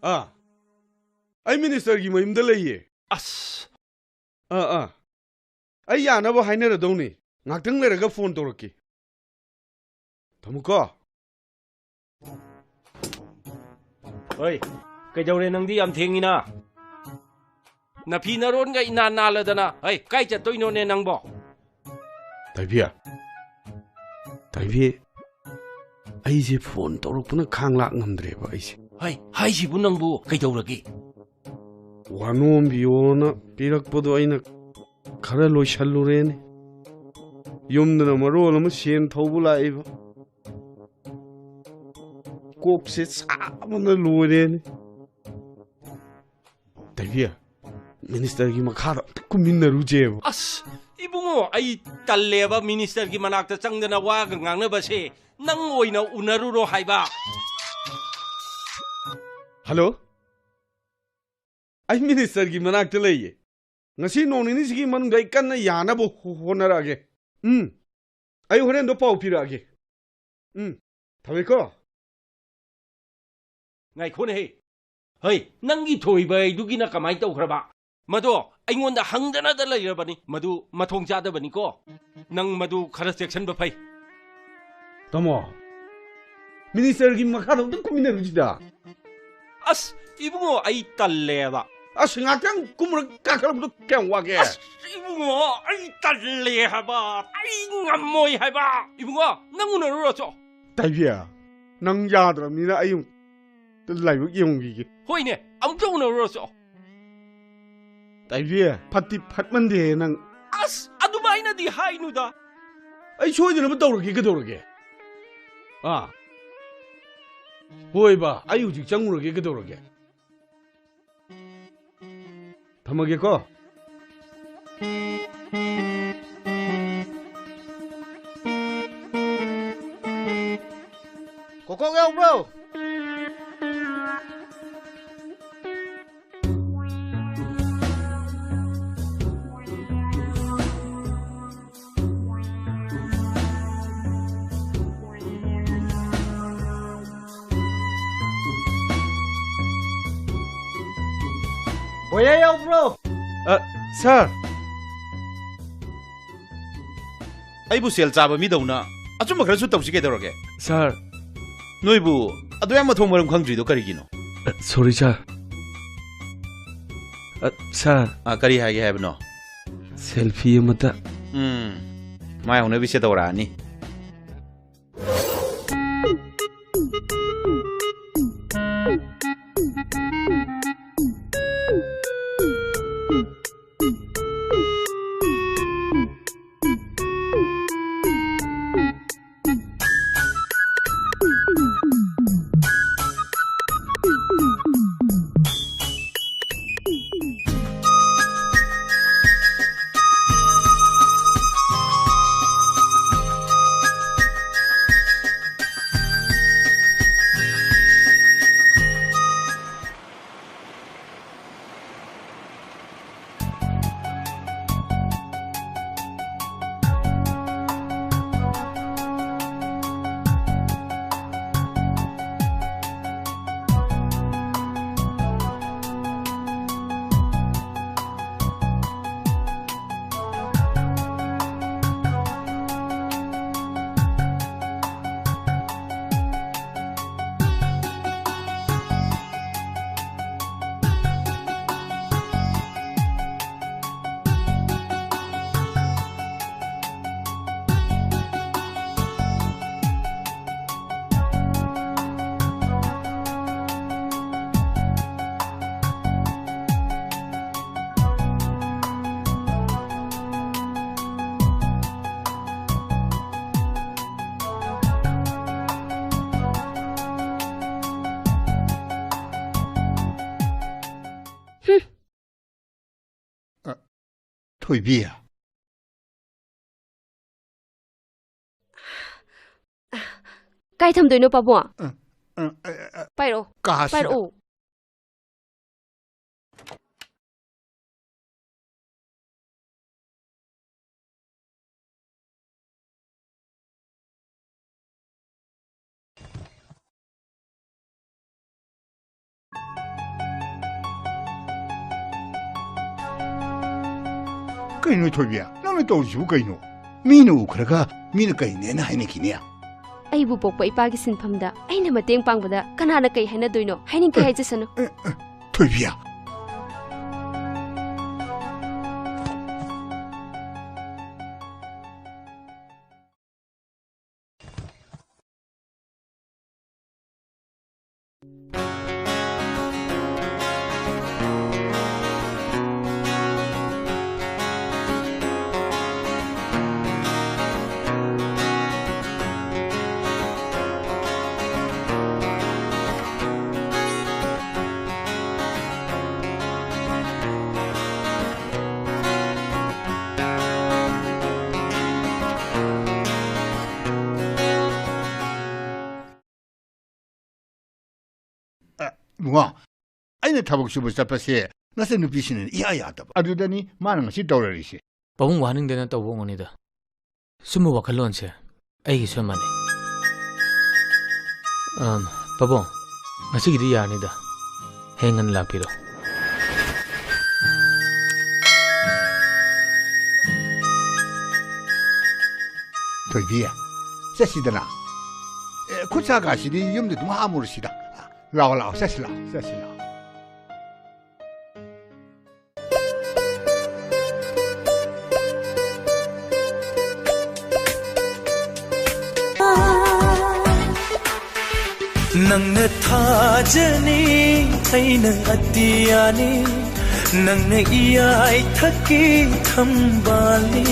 ꯑꯥ, ꯑꯩ ꯃꯤꯅꯤꯁꯇꯔꯒꯤ ꯃꯌꯨꯝꯗ ꯂꯩꯌꯦ꯫ ꯑꯁ! ꯑꯥ, ꯑꯥ꯫ ꯑꯩ ꯌꯥꯅꯕ ꯍꯥꯏꯅꯔꯗꯧꯅꯤ꯫ ꯉꯥꯛꯇꯪ ꯂꯩꯔꯒ ꯐꯣꯟ ꯇꯧꯔꯛꯀꯦ꯫ ꯊꯝꯃꯨꯀꯣ꯫ ꯍꯣꯏ, ꯀꯩꯗꯧꯔꯦ ꯅꯪꯗꯤ ꯌꯥꯝ ꯊꯦꯡꯉꯤꯅ? ꯅꯐꯤ ꯅꯔꯣꯟꯒ ꯏꯅꯥ ꯅꯥꯜꯂꯗꯅ, ꯍꯩ, ꯀꯥꯏ ꯆꯠꯇꯣꯏꯅꯣꯅꯦ ꯅꯪꯕꯣ? ꯇꯥꯏꯕꯤ, ꯇꯥꯏꯕꯤ, ꯑꯩꯁꯦ ꯐꯣꯟ ꯇꯧꯔꯛꯄꯅ ꯈꯥꯡ ꯂꯥꯛ ꯉꯝꯗ꯭ꯔꯦꯕ ꯑꯩꯁꯦ꯫ ꯍꯩ, ꯍꯥꯏꯁꯤꯕꯨ ꯅꯪꯕꯨ ꯀꯩꯗꯧꯔꯒꯦ? ꯋꯥꯅꯣꯝꯕꯤꯌꯣꯅ ꯄꯤꯔꯛꯄꯗꯣ ꯑꯩꯅ ꯈꯔ ꯂꯣꯏꯁꯜꯂꯨꯔꯦꯅꯦ꯫ ꯌꯨꯝꯗꯅ ꯃꯔꯣꯜ ꯑꯃ ꯁꯦꯟ ꯊꯧꯕ ꯂꯥꯛꯏꯕ꯫ ꯀꯣꯛꯁꯦ ꯁꯥꯕꯅ ꯂꯣꯏꯔꯦꯅꯦ꯫ ꯇꯥꯏꯕꯤ, ꯃꯤꯅꯤꯁꯇꯔꯒꯤ ꯃꯈꯥꯗ ꯑꯝꯇ ꯀꯨꯝꯃꯤꯟꯅꯔꯨꯁꯦꯕ꯫ ꯑꯁ, ꯏꯕꯨꯡꯉꯣ, ꯑꯩ ꯇꯜꯂꯦꯕ ꯃꯤꯅꯤꯁꯇꯔꯒꯤ ꯃꯅꯥꯛꯇ ꯆꯪꯗꯅ ꯋꯥꯒ ꯉꯥꯡꯅꯕꯁꯦ꯫ ꯅꯪ ꯑꯣꯏꯅ ꯎꯅꯔꯨꯔꯣ ꯍꯥꯏꯕ꯫ ꯍꯜꯂꯣ? ꯑꯩ ꯃꯤꯅꯤꯁꯇꯔꯒꯤ ꯃꯅꯥꯛꯇ ꯂꯩꯌꯦ꯫ ꯉꯁꯤ ꯅꯣꯡ ꯅꯤꯅꯤꯁꯤꯒꯤ ꯃꯅꯨꯡꯗ ꯑꯩ ꯀꯟꯅ ꯌꯥꯅꯕ ꯍꯣ-, ꯍꯣꯠꯅꯔꯛꯑꯒꯦ꯫ ꯎꯝ꯫ ꯑꯩ ꯍꯣꯔꯦꯟꯗꯣ ꯄꯥꯎ ꯄꯤꯔꯛꯑꯒꯦ꯫ ꯎꯝ꯫ ꯊꯝꯃꯦꯀꯣ꯫ ꯉꯥꯏꯈꯣꯅꯦꯍꯦ꯫ ꯍꯩ, ꯅꯪꯒꯤ ꯊꯣꯏꯕ ꯍꯥꯏꯗꯨꯒꯤꯅ ꯀꯃꯥꯏ ꯇꯧꯈ꯭ꯔꯕ? ꯃꯗꯣ ꯑꯩꯉꯣꯟꯗ ꯍꯪꯗꯅꯗ ꯂꯩꯔꯕꯅꯤ꯫ ꯃꯗꯨ ꯃꯊꯣꯡ ꯆꯥꯗꯕꯅꯤꯀꯣ꯫ ꯅꯪ ꯃꯗꯨ ꯈꯔ ꯆꯦꯛꯁꯤꯟꯕ ꯐꯩ꯫ ꯇꯥꯃꯣ, ꯃꯤꯅꯤꯁꯇꯔꯒꯤ ꯃꯈꯥꯗ ꯑꯝꯇ ꯀꯨꯝꯃꯤꯟꯅꯔꯨꯁꯤꯗ꯫ ꯑꯁ, ꯏꯕꯨꯡꯉꯣ, ꯑꯩ ꯇꯜꯂꯦꯕ꯫ ꯑꯁ, ꯉꯥꯛꯇꯪ ꯀꯨꯝꯃꯨꯔ ꯀꯥꯈꯠꯂꯛꯄꯗꯣ ꯀꯌꯥꯝ ꯋꯥꯒꯦ? ꯑꯁ, ꯏꯕꯨꯡꯉꯣ, ꯑꯩ ꯇꯜꯂꯦ ꯍꯥꯏꯕ꯫ ꯑꯩ ꯉꯝꯃꯣꯏ ꯍꯥꯏꯕ꯫ ꯏꯕꯨꯡꯉꯣ, ꯅꯪ ꯎꯅꯔꯨꯔꯣ ꯆꯣ꯫ ꯇꯥꯏꯕꯤ, ꯅꯪ ꯌꯥꯗ꯭ꯔꯕꯅꯤꯅ ꯑꯩ ꯑꯃꯨꯛ ꯂꯥꯏꯕꯛ ꯌꯦꯡꯉꯨꯈꯤꯒꯦ꯫ ꯍꯣꯏꯅꯦ, ꯑꯃꯨꯛꯇ ꯎꯅꯔꯨꯔꯣ ꯆꯣ꯫ ꯇꯥꯏꯕꯤ, ꯐꯠꯇꯤ ꯐꯠꯃꯟꯗꯦꯍꯦ ꯅꯪ꯫ ꯑꯁ, ꯑꯗꯨꯃꯥꯏꯅꯗꯤ ꯍꯥꯏꯅꯨꯗ꯫ ꯑꯩ ꯁꯣꯏꯗꯅꯕ ꯇꯧꯔꯒꯦ, ꯀꯩꯗꯧꯔꯒꯦ? ꯑꯥ꯫ ꯍꯣꯏꯕ, ꯑꯩ ꯍꯧꯖꯤꯛ ꯆꯪꯉꯨꯔꯒꯦ, ꯀꯩꯗꯧꯔꯒꯦ? ꯊꯝꯃꯒꯦꯀꯣ꯫ ꯀꯣꯀꯣꯛ ꯌꯥꯎꯕ꯭ꯔꯣ? ꯕꯣꯌꯥ ꯌꯥꯎꯕ꯭ꯔꯣ? ꯑ, ꯁꯥꯔ꯫ ꯑꯩꯕꯨ ꯁꯦꯜ ꯆꯥꯕ ꯃꯤꯗꯧꯅ ꯑꯆꯨꯝꯕ ꯈꯔꯁꯨ ꯇꯧꯁꯤ ꯀꯩꯗꯧꯔꯒꯦ? ꯁꯥꯔ꯫ ꯅꯣꯏꯕꯨ ꯑꯗꯨ ꯌꯥꯝ ꯃꯊꯣꯡ ꯃꯔꯝ ꯈꯪꯗ꯭ꯔꯤꯗꯣ ꯀꯔꯤꯒꯤꯅꯣ? ꯑ, ꯁꯣꯔꯤ ꯁꯥꯔ꯫ ꯑ, ꯁꯥꯔ꯫ ꯑ, ꯀꯔꯤ ꯍꯥꯏꯒꯦ ꯍꯥꯏꯕꯅꯣ? ꯁꯦꯜꯐꯤ ꯑꯃꯇ꯫ ꯎꯝ, ꯃꯥꯏ ꯍꯧꯅꯕꯤꯁꯦ ꯇꯧꯔꯛꯑꯅꯤ꯫ ꯊꯣꯏꯕꯤ꯫ ꯀꯥꯏ ꯊꯝꯗꯣꯏꯅꯣ, ꯄꯥꯕꯨꯡ? ꯑ, ꯑ, ꯑ, ꯑ, ꯄꯥꯏꯔꯛꯑꯣ꯫ ꯀꯥꯁꯤꯗ꯫ ꯄꯥꯏꯔꯛꯑꯣ꯫ ꯀꯩꯅꯣ ꯊꯣꯏꯕꯤ, ꯅꯪꯅ ꯇꯧꯔꯤꯁꯤꯕꯨ ꯀꯩꯅꯣ? ꯃꯤꯅ ꯎꯈ꯭ꯔꯒ ꯃꯤꯅ ꯀꯩꯅꯦꯅ ꯍꯥꯏꯅꯈꯤꯅꯤ꯫ ꯑꯩꯕꯨ ꯄꯣꯛꯄ ꯏꯄꯥꯒꯤ ꯁꯤꯟꯐꯝꯗ ꯑꯩꯅ ꯃꯇꯦꯡ ꯄꯥꯡꯕꯗ ꯀꯅꯥꯅ ꯀꯩ ꯍꯥꯏꯅꯗꯣꯏꯅꯣ? ꯍꯥꯏꯅꯤꯡ ꯀꯩ ꯑꯦ, ꯍꯥꯏꯖꯁꯅꯨ꯫ ꯑꯦ, ꯑꯦ, ꯊꯣꯏꯕꯤ꯫ ꯑ, ꯏꯕꯨꯡꯉꯣ, ꯑꯩꯅ ꯊꯕꯛ ꯁꯨꯕ ꯆꯠꯄꯁꯦ ꯅꯆꯟꯅꯨꯄꯤꯁꯤꯅ ꯏꯌꯥ ꯌꯥꯗꯕ꯫ ꯑꯗꯨꯗꯅꯤ ꯃꯥꯅ ꯉꯁꯤ ꯇꯧꯔꯛꯏꯁꯦ꯫ ꯄꯥꯕꯨꯡ ꯋꯥꯍꯟꯅꯤꯡꯗꯅ ꯇꯧꯕ ꯑꯣꯏꯔꯝꯒꯅꯤꯗ꯫ ꯁꯨꯝꯕ ꯋꯥꯈꯜꯂꯣꯟꯁꯦ ꯑꯩꯒꯤꯁꯨ ꯌꯥꯝ ꯃꯥꯟꯅꯩ꯫ ꯑꯝ, ꯄꯥꯕꯨꯡ, ꯉꯁꯤꯒꯤꯗꯤ ꯌꯥꯔꯅꯤꯗ꯫ ꯍꯌꯦꯡ ꯉꯟꯅ ꯂꯥꯛꯄꯤꯔꯣ꯫ ꯊꯣꯏꯕꯤ, ꯆꯠꯁꯤꯗꯅ꯫ ꯑꯦ, ꯈꯨꯠ ꯁꯥ ꯀꯥꯁꯤꯗꯤ ꯌꯨꯝꯗ ꯑꯗꯨꯝ ꯍꯥꯝꯃꯨꯔꯁꯤꯗ꯫ ꯂꯥꯛꯑꯣ, ꯂꯥꯛꯑꯣ, ꯆꯠꯁꯤ, ꯂꯥꯛꯑꯣ, ꯆꯠꯁꯤ, ꯂꯥꯛꯑꯣ꯫ ꯅꯪꯅ ꯊꯥꯖꯅꯤ, ꯑꯩꯅ ꯑꯇꯤꯌꯥꯅꯤ, ꯅꯪꯅ ꯏꯌꯥꯏꯊꯛꯀꯤ ꯊꯝꯕꯥꯜꯅꯤ,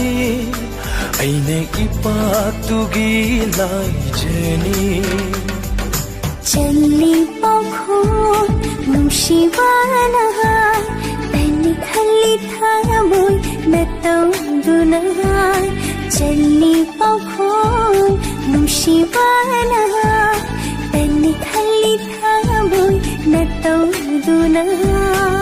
ꯑꯩꯅ ꯏꯄꯥꯛꯇꯨꯒꯤ ꯂꯥꯏꯖꯅꯤ꯫ ꯆꯜꯂꯤ ꯄꯥꯎꯈꯣꯡ ꯅꯨꯡꯁꯤꯕꯅ ꯍꯥꯏ, ꯇꯅꯤ ꯈꯜꯂꯤ ꯊꯃꯣꯏ ꯅꯇꯧꯗꯨꯅ ꯍꯥꯏ꯫ ꯆꯜꯂꯤ ꯄꯥꯎꯈꯣꯡ ꯅꯨꯡꯁꯤꯕꯅ ꯍꯥꯏ, ꯇꯅꯤ ꯈꯜꯂꯤ ꯊꯃꯣꯏ ꯅꯇꯧꯗꯨꯅ ꯍꯥꯏ꯫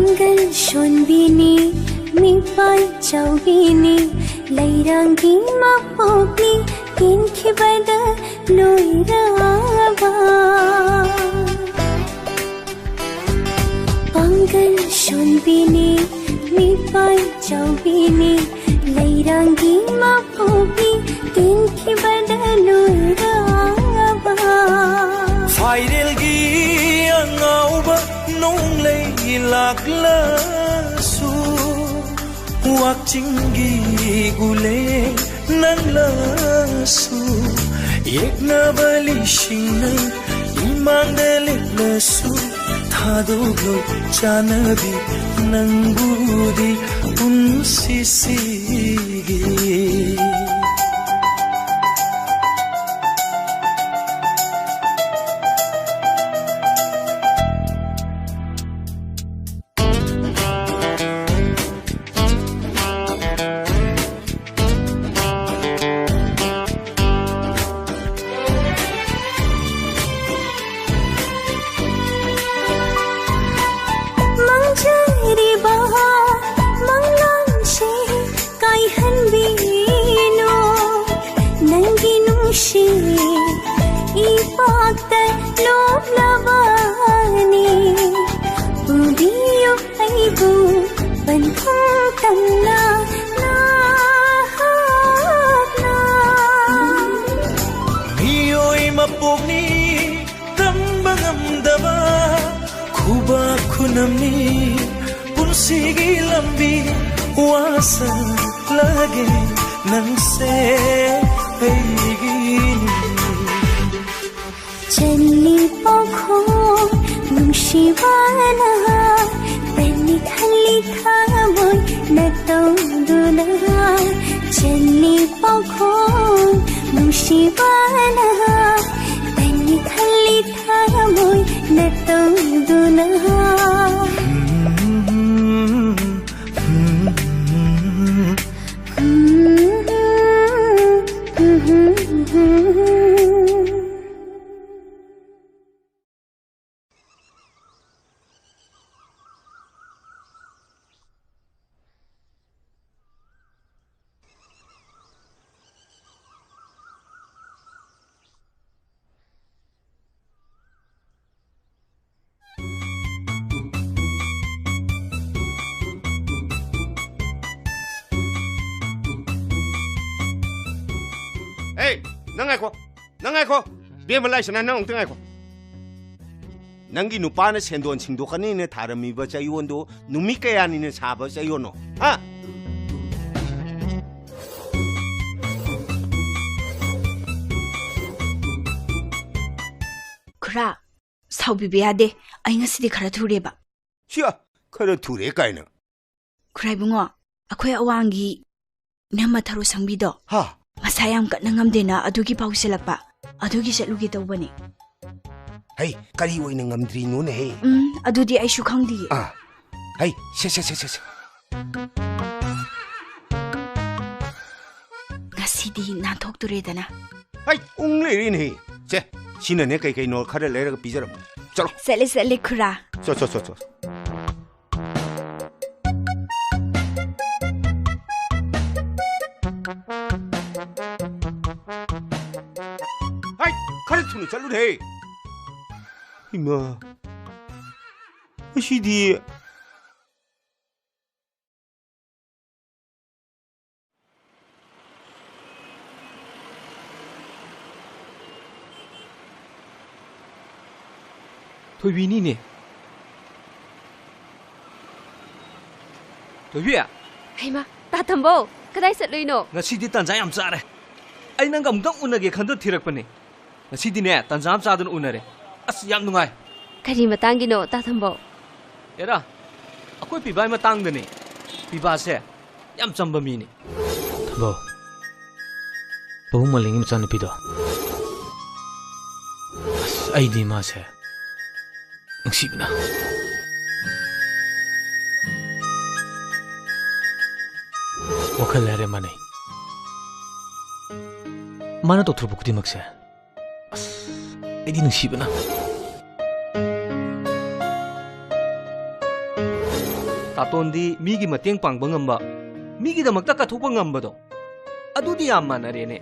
ꯄꯥꯡꯒꯜ ꯁꯣꯟꯕꯤꯅꯤ, ꯃꯤꯄꯥꯏ ꯆꯥꯎꯕꯤꯅꯤ, ꯂꯩꯔꯥꯡꯒꯤ ꯃꯄꯣꯛꯅꯤ, ꯀꯦꯟꯈꯤꯕꯗ ꯂꯣꯏꯔꯕ꯫ ꯄꯥꯡꯒꯜ ꯁꯣꯟꯕꯤꯅꯤ, ꯃꯤꯄꯥꯏ ꯆꯥꯎꯕꯤꯅꯤ, ꯂꯩꯔꯥꯡꯒꯤ ꯃꯄꯣꯛꯅꯤ, ꯀꯦꯟꯈꯤꯕꯗ ꯂꯣꯏꯔꯕ꯫ ꯐꯥꯏꯔꯦꯜꯒꯤ ꯑꯉꯥꯎꯕ ꯅꯣꯡꯂꯩ ꯂꯥꯛꯂꯁꯨ, ꯋꯥꯛꯆꯤꯡꯒꯤ ꯒꯨꯂꯦ ꯅꯪꯂꯁꯨ, ꯌꯦꯛꯅꯕ ꯂꯤꯁꯤꯡꯅ ꯏꯃꯥꯡꯗ ꯂꯦꯞꯂꯁꯨ, ꯊꯥꯗꯣꯛꯂꯣꯏ ꯆꯥꯅꯕꯤ ꯅꯪꯕꯨꯗꯤ ꯄꯨꯟꯁꯤꯁꯤꯒꯤ꯫ ꯃꯥꯡꯖꯔꯤꯕ ꯃꯪꯂꯥꯟꯁꯦ ꯀꯥꯏꯍꯟꯕꯤꯅꯨ, ꯅꯪꯒꯤ ꯅꯨꯡꯁꯤ ꯏꯄꯥꯛꯇ ꯂꯣꯝꯂꯕꯅꯤ꯫ ꯄꯨꯕꯤꯌꯨ ꯑꯩꯕꯨ ꯄꯟꯊꯨꯡ ꯇꯝꯅ ꯅꯍꯥꯛꯅ꯫ ꯃꯤꯑꯣꯏ ꯃꯄꯣꯛꯅꯤ ꯇꯝꯕ ꯉꯝꯗꯕ ꯈꯨꯕꯥꯛ ꯈꯨꯅꯝꯅꯤ ꯄꯨꯟꯁꯤꯒꯤ ꯂꯝꯕꯤ ꯋꯥꯁꯛꯂꯒꯦ ꯅꯪꯁꯦ ꯑꯩꯒꯤꯅꯤ꯫ ꯆꯠꯂꯤ ꯄꯥꯎꯈꯣꯡ ꯅꯨꯡꯁꯤꯕꯅ ꯇꯅꯤ ꯈꯜꯂꯤ ꯊꯃꯣꯏ ꯅꯇꯧꯗꯨꯅ꯫ ꯆꯠꯂꯤ ꯄꯥꯎꯈꯣꯡ ꯅꯨꯡꯁꯤꯕꯅ ꯇꯅꯤ ꯈꯜꯂꯤ ꯊꯃꯣꯏ ꯅꯇꯧꯗꯨꯅ꯫ ꯅꯪ ꯉꯥꯏꯈꯣ, ꯅꯪ ꯉꯥꯏꯈꯣ꯫ ꯕꯦꯝꯃ ꯂꯥꯏꯁꯅꯥ, ꯅꯪ ꯑꯃꯨꯛꯇ ꯉꯥꯏꯈꯣ꯫ ꯅꯪꯒꯤ ꯅꯨꯄꯥꯅ ꯁꯦꯟꯗꯣꯟ ꯁꯤꯡꯗꯣꯛꯀꯅꯤꯅ ꯊꯥꯔꯝꯃꯤꯕ ꯆꯌꯣꯜꯗꯣ ꯅꯨꯃꯤꯠ ꯀꯌꯥꯅꯤꯅ ꯁꯥꯕ ꯆꯌꯣꯜꯅꯣ? ꯍꯥ? ꯈꯨꯔꯥ, ꯁꯥꯎꯕꯤꯕ ꯌꯥꯗꯦ꯫ ꯑꯩ ꯉꯁꯤꯗꯤ ꯈꯔ ꯊꯨꯔꯦꯕ꯫ ꯁꯤꯌꯥ, ꯈꯔ ꯊꯨꯔꯦ ꯀꯥꯏꯅ꯫ ꯈꯨꯔꯥꯏꯕꯨꯡꯉꯣ, ꯑꯩꯈꯣꯏ ꯑꯋꯥꯡꯒꯤ ꯏꯅꯝꯃ ꯊꯔꯣ ꯁꯪꯕꯤꯗꯣ꯫ ꯍꯥ? ꯃꯁꯥ ꯌꯥꯝ ꯀꯟꯅ ꯉꯝꯗꯦꯅ, ꯑꯗꯨꯒꯤ ꯄꯥꯎ ꯁꯤꯜꯂꯛꯄ꯫ ꯑꯗꯨꯒꯤ ꯆꯠꯂꯨꯒꯦ ꯇꯧꯕꯅꯦ꯫ ꯍꯩ, ꯀꯔꯤ ꯑꯣꯏꯅ ꯉꯝꯗ꯭ꯔꯤꯅꯣꯅꯦ ꯍꯦ? ꯎꯝ, ꯑꯗꯨꯗꯤ ꯑꯩꯁꯨ ꯈꯪꯗꯤꯌꯦ꯫ ꯑꯥ, ꯍꯩ, ꯁꯦ, ꯁꯦ, ꯁꯦ, ꯁꯦ, ꯁꯦ꯫ ꯉꯁꯤꯗꯤ ꯅꯥꯟꯊꯣꯛꯇꯣꯔꯦꯗꯅ꯫ ꯍꯩ, ꯎꯪ ꯂꯩꯔꯦꯅꯦꯍꯦ꯫ ꯁꯦ, ꯁꯤꯅꯅꯦ ꯀꯩ ꯀꯩꯅꯣ ꯈꯔ ꯂꯩꯔꯒ ꯄꯤꯖꯔꯝꯃꯣ꯫ ꯆꯠꯂꯣ꯫ ꯆꯠꯂꯦ, ꯆꯠꯂꯦ, ꯈꯨꯔꯥ꯫ ꯆꯣ, ꯆꯣ, ꯆꯣ, ꯆꯣ꯫ ꯍꯩ, ꯈꯔ ꯊꯨꯅ ꯆꯠꯂꯨꯅꯦꯍꯦ꯫ ꯏꯃꯥ, ꯑꯁꯤꯗꯤ꯫ ꯊꯣꯏꯕꯤꯅꯤꯅꯦ꯫ ꯊꯣꯏꯕꯤ! ꯍꯩꯃꯥ, ꯇꯥ ꯊꯝꯕꯧ, ꯀꯗꯥꯏ ꯆꯠꯂꯨꯏꯅꯣ? ꯉꯁꯤꯗꯤ ꯇꯥꯟꯖꯥ ꯌꯥꯝ ꯆꯥꯔꯦ꯫ ꯑꯩ ꯅꯪꯒ ꯑꯃꯨꯛꯇꯪ ꯎꯅꯒꯦ ꯈꯟꯗꯨꯅ ꯊꯤꯔꯛꯄꯅꯦ꯫ ꯉꯁꯤꯗꯤꯅꯦ, ꯇꯥꯟꯖꯥ ꯑꯃ ꯆꯥꯗꯅ ꯎꯅꯔꯦ꯫ ꯑꯁ, ꯌꯥꯝ ꯅꯨꯡꯉꯥꯏ꯫ ꯀꯔꯤ ꯃꯇꯥꯡꯒꯤꯅꯣ, ꯇꯥ ꯊꯝꯕꯧ? ꯑꯦꯔꯥ, ꯑꯩꯈꯣꯏ ꯄꯤꯕꯥꯏ ꯃꯇꯥꯡꯗꯅꯦ꯫ ꯄꯤꯕꯥꯁꯦ ꯌꯥꯝ ꯆꯝꯕ ꯃꯤꯅꯤ꯫ ꯊꯝꯕꯧ, ꯄꯥꯕꯨꯡ ꯃꯂꯤꯡꯒꯤ ꯃꯆꯥꯅꯨꯄꯤꯗꯣ꯫ ꯑꯁ, ꯑꯩꯗꯤ ꯃꯥꯁꯦ ꯅꯨꯡꯁꯤꯕꯅ꯫ ꯋꯥꯈꯜ ꯍꯥꯏꯔꯦ ꯃꯥꯟꯅꯩ꯫ ꯃꯥꯅ ꯇꯧꯊꯣꯔꯛꯄ ꯈꯨꯗꯤꯡꯃꯛꯁꯦ, ꯑꯁ, ꯑꯩꯗꯤ ꯅꯨꯡꯁꯤꯕꯅ꯫ ꯇꯥꯇꯣꯟꯗꯤ ꯃꯤꯒꯤ ꯃꯇꯦꯡ ꯄꯥꯡꯕ ꯉꯝꯕ, ꯃꯤꯒꯤꯗꯃꯛꯇ ꯀꯠꯊꯣꯛꯄ ꯉꯝꯕꯗꯣ, ꯑꯗꯨꯗꯤ ꯌꯥꯝ ꯃꯥꯟꯅꯔꯦꯅꯦ꯫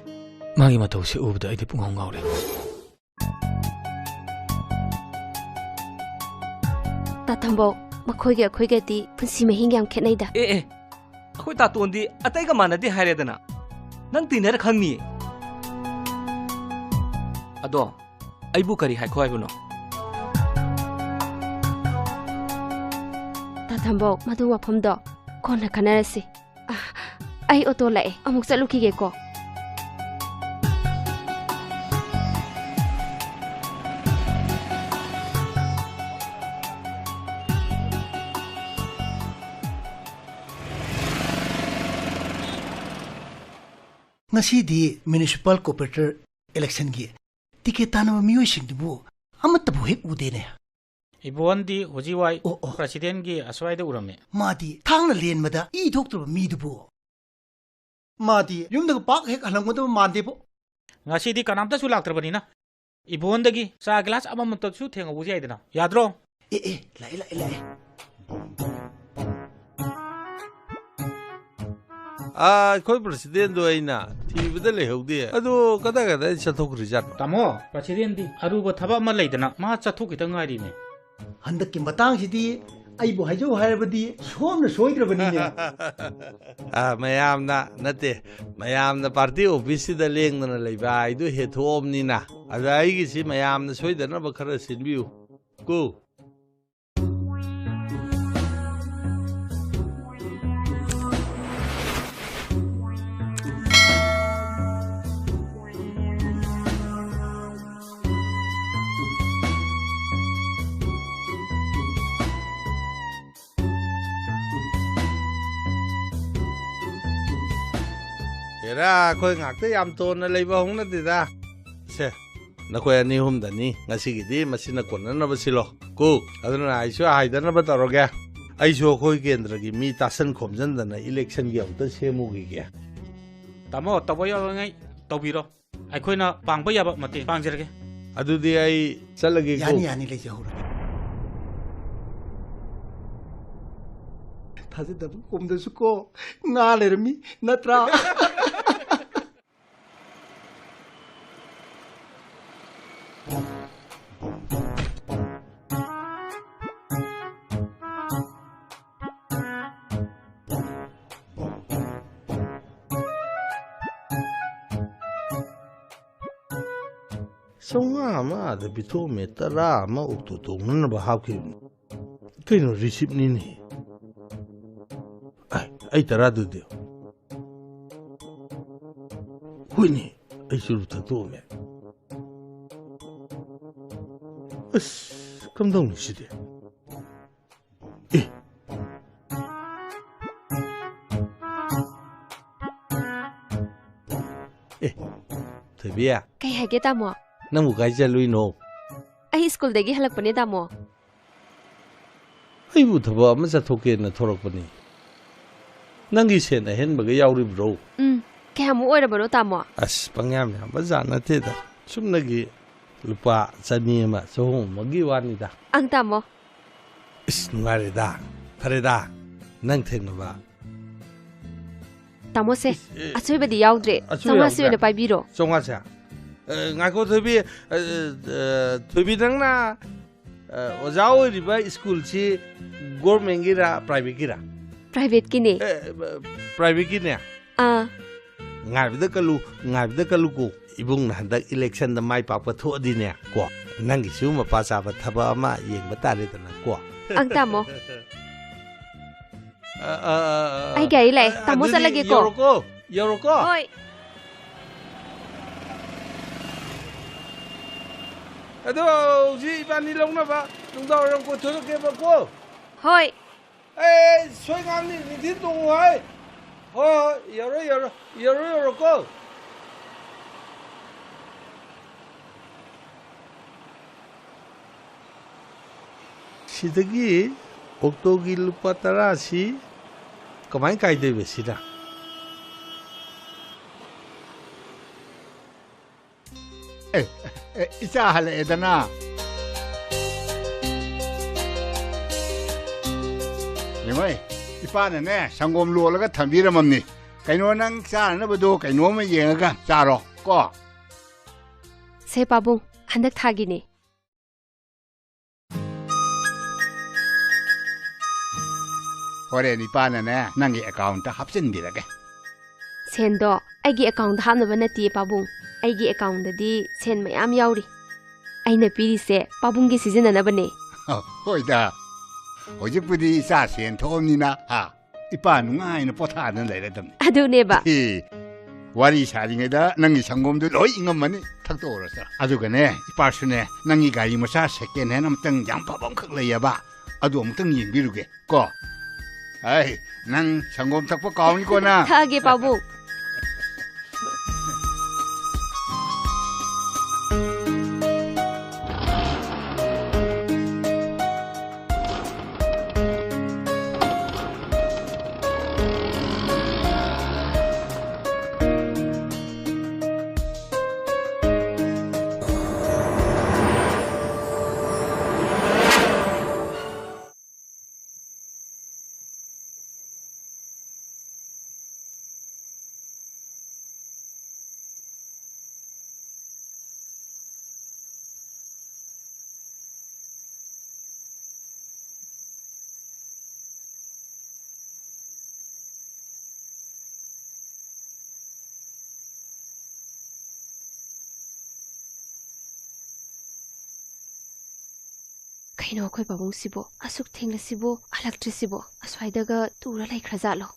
ꯃꯥꯒꯤ ꯃꯇꯧꯁꯦ ꯎꯕꯗ ꯑꯩꯗꯤ ꯄꯨꯡꯉꯥꯎ ꯉꯥꯎꯔꯦ꯫ ꯇꯥ ꯊꯝꯕꯧ, ꯃꯈꯣꯏꯒ ꯑꯩꯈꯣꯏꯒꯗꯤ ꯄꯨꯟꯁꯤ ꯃꯍꯤꯡ ꯌꯥꯝ ꯈꯦꯠꯅꯩꯗ꯫ ꯑꯦ, ꯑꯦ, ꯑꯩꯈꯣꯏ ꯇꯥꯇꯣꯟꯗꯤ ꯑꯇꯩꯒ ꯃꯥꯟꯅꯗꯦ ꯍꯥꯏꯔꯦꯗꯅ꯫ ꯅꯪ ꯇꯤꯟꯅꯔ ꯈꯪꯅꯤꯌꯦ꯫ ꯑꯗꯣ ꯑꯩꯕꯨ ꯀꯔꯤ ꯍꯥꯏꯈꯣ ꯍꯥꯏꯕꯅꯣ? ꯇꯥ ꯊꯝꯕꯧ, ꯃꯗꯨ ꯋꯥꯐꯝꯗꯣ ꯀꯣꯟꯅ ꯈꯟꯅꯔꯁꯤ꯫ ꯑ, ꯑꯩ ꯑꯣꯇꯣ ꯂꯥꯛꯑꯦ, ꯑꯃꯨꯛ ꯆꯠꯂꯨꯈꯤꯒꯦꯀꯣ꯫ ꯉꯁꯤꯗꯤ municipal corporator electionꯒꯤ ꯇꯤꯀꯦꯠ ꯇꯥꯟꯅꯕ ꯃꯤꯑꯣꯏꯁꯤꯡꯗꯨꯕꯨ ꯑꯃꯠꯇꯕꯨ ꯍꯦꯛ ꯎꯗꯦꯅꯦ꯫ ꯏꯕꯣꯟꯗꯤ ꯍꯧꯖꯤꯛꯋꯥꯏ ꯑꯣ, ꯑꯣ꯫ Presidentꯒꯤ ꯑꯁ꯭ꯋꯥꯏꯗ ꯎꯔꯝꯃꯤ꯫ ꯃꯥꯗꯤ ꯊꯥꯡꯅ ꯂꯦꯟꯕꯗ ꯏ ꯊꯣꯛꯇ꯭ꯔꯕ ꯃꯤꯗꯨꯕꯨ꯫ ꯃꯥꯗꯤ ꯌꯨꯝꯗꯒ ꯄꯥꯛ ꯍꯦꯛ ꯍꯜꯂꯝꯒꯗꯕ ꯃꯥꯟꯗꯦꯕꯣ꯫ ꯉꯁꯤꯗꯤ ꯀꯅꯥꯝꯇꯁꯨ ꯂꯥꯛꯇ꯭ꯔꯕꯅꯤꯅ ꯏꯕꯣꯟꯗꯒꯤ ꯆꯥ ꯒꯤꯂꯥꯁ ꯑꯃꯃꯝꯇꯁꯨ ꯊꯦꯡꯍꯧꯕꯁꯨ ꯌꯥꯏꯗꯅ꯫ ꯌꯥꯗ꯭ꯔꯣ? ꯑꯦ, ꯑꯦ, ꯂꯥꯛꯑꯦ, ꯂꯥꯛꯑꯦ, ꯂꯥꯛꯑꯦ꯫ ꯑꯥ, ꯑꯩꯈꯣꯏ Presidentꯗꯣ ꯑꯩꯅ ꯊꯤꯕꯗ ꯂꯩꯍꯧꯗꯦ꯫ ꯑꯗꯨ ꯀꯗꯥꯏ ꯀꯗꯥꯏ ꯆꯠꯊꯣꯛꯈ꯭ꯔꯤꯖꯥꯠꯅꯣ? ꯇꯥꯃꯣ, Presidentꯗꯤ ꯑꯔꯨꯕ ꯊꯕꯛ ꯑꯃ ꯂꯩꯗꯅ ꯃꯥ ꯆꯠꯊꯣꯛꯈꯤꯗ ꯉꯥꯏꯔꯤꯅꯦ꯫ ꯍꯟꯗꯛꯀꯤ ꯃꯇꯥꯡꯁꯤꯗꯤ ꯑꯩꯕꯨ ꯍꯥꯏꯖꯧ ꯍꯥꯏꯔꯕꯗꯤ ꯁꯣꯝꯅ ꯁꯣꯏꯗ꯭ꯔꯕꯅꯤꯅꯦ꯫ ꯑꯥ, ꯃꯌꯥꯝꯅ ꯅꯠꯇꯦ, ꯃꯌꯥꯝꯅ party officeꯁꯤꯗ ꯂꯦꯡꯗꯅ ꯂꯩꯕ ꯍꯥꯏꯗꯨ ꯍꯦꯊꯣꯛꯑꯕꯅꯤꯅ꯫ ꯑꯗ ꯑꯩꯒꯤꯁꯤ ꯃꯌꯥꯝꯅ ꯁꯣꯏꯗꯅꯕ ꯈꯔ ꯁꯤꯟꯕꯤꯌꯨ꯫ ꯀꯣ꯫ ꯍꯦꯔꯥ, ꯑꯩꯈꯣꯏ ꯉꯥꯛꯇ ꯌꯥꯝ ꯇꯣꯟꯅ ꯂꯩꯕ ꯍꯧꯅꯗꯦꯗ꯫ ꯁꯦ, ꯅꯈꯣꯏ ꯑꯅꯤ ꯑꯍꯨꯝꯗꯅꯤ, ꯉꯁꯤꯒꯤꯗꯤ ꯃꯁꯤꯅ ꯀꯣꯟꯅꯅꯕ ꯁꯤꯜꯂꯣ꯫ ꯀꯣ, ꯑꯗꯨꯅ ꯑꯩꯁꯨ ꯍꯥꯏꯗꯅꯕ ꯇꯧꯔꯒꯦ꯫ ꯑꯩꯁꯨ ꯑꯩꯈꯣꯏ ꯀꯦꯟꯗ꯭ꯔꯒꯤ ꯃꯤ ꯇꯥꯁꯟ ꯈꯣꯝꯖꯟꯗꯅ electionꯒꯤ ꯑꯃꯨꯛꯇ ꯁꯦꯝꯃꯨꯈꯤꯒꯦ꯫ ꯇꯥꯃꯣ, ꯇꯧꯕ ꯌꯥꯕꯉꯩ ꯇꯧꯕꯤꯔꯣ꯫ ꯑꯩꯈꯣꯏꯅ ꯄꯥꯡꯕ ꯌꯥꯕ ꯃꯇꯦꯡ ꯄꯥꯡꯖꯔꯒꯦ꯫ ꯑꯗꯨꯗꯤ ꯑꯩ ꯆꯠꯂꯒꯦꯀꯣ꯫ ꯌꯥꯅꯤ, ꯌꯥꯅꯤ, ꯂꯩꯖꯍꯧꯔꯒꯦ꯫ ꯊꯥꯖꯗꯕ ꯀꯣꯝꯗꯁꯨ ꯀꯣ ꯉꯥ ꯂꯩꯔꯝꯃꯤ, ꯅꯠꯇ꯭ꯔꯥ? ꯆꯥꯝꯃꯉꯥ ꯑꯃ ꯑꯥꯗ ꯄꯤꯊꯣꯛꯑꯝꯃꯦ, ꯇꯔꯥ ꯑꯃ ꯑꯣꯛꯇꯣ ꯇꯣꯡꯅꯅꯕ ꯍꯥꯞꯈꯤꯕꯅꯤ꯫ ꯀꯩꯅꯣ, ꯔꯤꯁꯤꯞꯅꯤꯅꯦ꯫ ꯑꯩ, ꯑꯩ ꯇꯔꯥꯗꯨꯗꯤ? ꯍꯣꯏꯅꯦ, ꯑꯩ ꯆꯨꯔꯨꯞ ꯊꯛꯇꯣꯛꯑꯝꯃꯦ꯫ ꯑꯁ, ꯀꯝꯗꯧꯅꯤ ꯁꯤꯗꯤ? ꯑꯦ꯫ ꯑꯦ, ꯊꯣꯏꯕꯤ꯫ ꯀꯩ ꯍꯥꯏꯒꯦ, ꯇꯥꯃꯣ? ꯅꯪꯕꯨ ꯀꯥꯏ ꯆꯠꯂꯨꯏꯅꯣ? ꯑꯩ ꯁ꯭ꯀꯨꯜꯗꯒꯤ ꯍꯜꯂꯛꯄꯅꯦ, ꯇꯥꯃꯣ꯫ ꯑꯩꯕꯨ ꯊꯕꯛ ꯑꯃ ꯆꯠꯊꯣꯛꯀꯦꯅ ꯊꯣꯔꯛꯄꯅꯤ꯫ ꯅꯪꯒꯤ ꯁꯦꯟ ꯑꯍꯦꯟꯕꯒ ꯌꯥꯎꯔꯤꯕ꯭ꯔꯣ? ꯎꯝ, ꯀꯌꯥꯃꯨꯛ ꯑꯣꯏꯔꯕꯅꯣ, ꯇꯥꯃꯣ? ꯑꯁ, ꯄꯪꯌꯥꯝ ꯌꯥꯝꯕ ꯖꯥꯠ ꯅꯠꯇꯦꯗ꯫ ꯆꯨꯝꯅꯒꯤ ꯂꯨꯄꯥ ꯆꯅꯤ ꯑꯃ, ꯆꯍꯨꯝ ꯑꯃꯒꯤ ꯋꯥꯅꯤꯗ꯫ ꯑꯪ, ꯇꯥꯃꯣ꯫ ꯏꯁ, ꯅꯨꯡꯉꯥꯏꯔꯦꯗ꯫ ꯐꯔꯦꯗ, ꯅꯪ ꯊꯦꯡꯅꯕ꯫ ꯇꯥꯃꯣꯁꯦ, ꯏꯁ, ꯑꯦ, ꯑꯁꯣꯏꯕꯗꯤ ꯌꯥꯎꯗ꯭ꯔꯦ꯫ ꯑꯁꯣꯏ ꯆꯥꯝꯃꯉꯥꯁꯦ ꯌꯥꯎꯗ꯭ꯔꯦ꯫ ꯑꯣꯏꯅ ꯄꯥꯏꯕꯤꯔꯣ꯫ ꯆꯥꯝꯃꯉꯥꯁꯦ? ꯑꯦ, ꯉꯥꯏꯈꯣ, ꯊꯣꯏꯕꯤ꯫ ꯑꯦ, ꯑꯦ, ꯊꯣꯏꯕꯤ, ꯅꯪꯅ, ꯑꯦ, ꯑꯣꯖꯥ ꯑꯣꯏꯔꯤꯕ ꯁ꯭ꯀꯨꯜꯁꯤ ꯒꯣꯔꯃꯦꯟꯒꯤꯔ, ꯄ꯭ꯔꯥꯏꯚꯦꯠꯀꯤꯔ? ꯄ꯭ꯔꯥꯏꯚꯦꯠꯀꯤꯅꯦ꯫ ꯑꯦ, ꯄ꯭ꯔꯥꯏꯚꯦꯠꯀꯤꯅꯦ? ꯑꯥ꯫ ꯉꯥꯏꯕꯗ ꯀꯜꯂꯨ, ꯉꯥꯏꯕꯗ ꯀꯜꯂꯨꯀꯣ꯫ ꯏꯕꯨꯡꯅ ꯍꯟꯗꯛ ꯏꯂꯦꯛꯁꯟꯗ ꯃꯥꯏ ꯄꯥꯛꯄ ꯊꯣꯛꯑꯗꯤꯅꯦ, ꯀꯣ, ꯅꯪꯒꯤꯁꯨ ꯃꯄꯥ ꯆꯥꯕ ꯊꯕꯛ ꯑꯃ ꯌꯦꯡꯕ ꯇꯥꯔꯦꯗꯅ, ꯀꯣ꯫ ꯑꯪ, ꯇꯥꯃꯣ꯫ ꯑ, ꯑ, ꯑ, ꯑ, ꯑꯩ ꯒꯥꯔꯤ ꯂꯥꯛꯑꯦ꯫ ꯑ, ꯇꯥꯃꯣ, ꯑꯗꯨꯗꯤ ꯆꯠꯂꯒꯦꯀꯣ꯫ ꯌꯧꯔꯣꯀꯣ, ꯌꯧꯔꯣꯀꯣ꯫ ꯍꯣꯏ꯫ ꯑꯗꯣ ꯍꯧꯖꯤꯛ ꯏꯕꯥꯅꯤ ꯂꯧꯅꯕ ꯅꯨꯡꯗꯥꯡ ꯋꯥꯏꯔꯝ ꯀꯣꯏꯊꯣꯔꯛꯀꯦꯕꯀꯣ꯫ ꯍꯣꯏ꯫ ꯑꯦ, ꯁꯣꯏ ꯉꯥꯝꯅꯤ, ꯅꯤꯡꯊꯤ ꯇꯣꯡꯉꯨ ꯍꯥꯏ꯫ ꯍꯣꯏ, ꯍꯣꯏ, ꯌꯧꯔꯣ, ꯌꯧꯔꯣ, ꯌꯧꯔꯣ, ꯌꯧꯔꯣꯀꯣ꯫ ꯁꯤꯗꯒꯤ ꯑꯣꯛꯇꯣꯒꯤ ꯂꯨꯄꯥ ꯇꯔꯥꯁꯤ ꯀꯃꯥꯏ ꯀꯥꯏꯗꯣꯏꯕ ꯁꯤꯅ? ꯑꯦ, ꯑꯦ, ꯏꯆꯥ ꯍꯜꯂꯛꯑꯦꯗꯅ꯫ ꯌꯦꯡꯉꯣꯏ, ꯏꯄꯥꯅꯅꯦ ꯁꯪꯒꯣꯝ ꯂꯣꯜꯂꯒ ꯊꯝꯕꯤꯔꯝꯃꯝꯅꯤ꯫ ꯀꯩꯅꯣ, ꯅꯪ ꯆꯥꯅꯅꯕꯗꯣ ꯀꯩꯅꯣꯝꯃ ꯌꯦꯡꯉꯒ ꯆꯥꯔꯣ ꯀꯣ꯫ ꯁꯦ ꯄꯥꯕꯨꯡ, ꯍꯟꯗꯛ ꯊꯥꯒꯤꯅꯦ꯫ ꯍꯣꯔꯦꯟ ꯏꯄꯥꯅꯅꯦ ꯅꯪꯒꯤ ꯑꯦꯀꯥꯎꯟꯇ ꯍꯥꯞꯆꯤꯟꯕꯤꯔꯒꯦ꯫ ꯁꯦꯟꯗꯣ ꯑꯩꯒꯤ ꯑꯦꯀꯥꯎꯟꯗ ꯍꯥꯞꯅꯕ ꯅꯠꯇꯤꯌꯦ, ꯄꯥꯕꯨꯡ꯫ ꯑꯩꯒꯤ ꯑꯦꯀꯥꯎꯟꯗꯗꯤ ꯁꯦꯟ ꯃꯌꯥꯝ ꯌꯥꯎꯔꯤ꯫ ꯑꯩꯅ ꯄꯤꯔꯤꯁꯦ ꯄꯥꯕꯨꯡꯒꯤ ꯁꯤꯖꯤꯟꯅꯅꯕꯅꯦ꯫ ꯍꯣꯏꯗ, ꯍꯧꯖꯤꯛꯄꯨꯗꯤ ꯏꯆꯥ ꯁꯦꯟ ꯊꯣꯛꯑꯕꯅꯤꯅ, ꯍꯥ, ꯏꯄꯥ ꯅꯨꯡꯉꯥꯏꯅ ꯄꯣꯊꯥꯗꯅ ꯂꯩꯔꯗꯝꯅꯤ꯫ ꯑꯗꯨꯅꯦꯕ꯫ ꯑꯦ, ꯋꯥꯔꯤ ꯁꯥꯔꯤꯉꯩꯗ ꯅꯪꯒꯤ ꯁꯪꯒꯣꯝꯗꯨ ꯂꯣꯏ ꯏꯪꯉꯝꯃꯅꯤ꯫ ꯊꯛꯇꯣꯛꯎꯔꯣ ꯆꯠꯂꯣ꯫ ꯑꯗꯨꯒꯅꯦ, ꯏꯄꯥꯁꯨꯅꯦ, ꯅꯪꯒꯤ ꯒꯥꯔꯤ ꯃꯆꯥ ꯁꯦꯀꯦꯟ ꯍꯦꯟ ꯑꯃꯇꯪ ꯌꯥꯝ ꯐꯕ ꯑꯃꯈꯛ ꯂꯩꯌꯦꯕ, ꯑꯗꯨ ꯑꯃꯨꯛꯇꯪ ꯌꯦꯡꯕꯤꯔꯨꯒꯦ ꯀꯣ꯫ ꯑꯩ, ꯅꯪ ꯁꯪꯒꯣꯝ ꯊꯛꯄ ꯀꯥꯎꯅꯤꯀꯣ ꯅꯪ꯫ ꯊꯛꯑꯒꯦ, ꯄꯥꯕꯨꯡ꯫ ꯀꯩꯅꯣ ꯑꯩꯈꯣꯏ ꯄꯥꯕꯨꯡꯁꯤꯕꯣ? ꯑꯁꯨꯛ ꯊꯦꯡꯂꯁꯤꯕꯣ ꯍꯜꯂꯛꯇ꯭ꯔꯤꯁꯤꯕꯣ? ꯑꯁ꯭ꯋꯥꯏꯗꯒ ꯇꯨꯔ ꯂꯩꯈ꯭ꯔꯖꯥꯠꯂꯣ?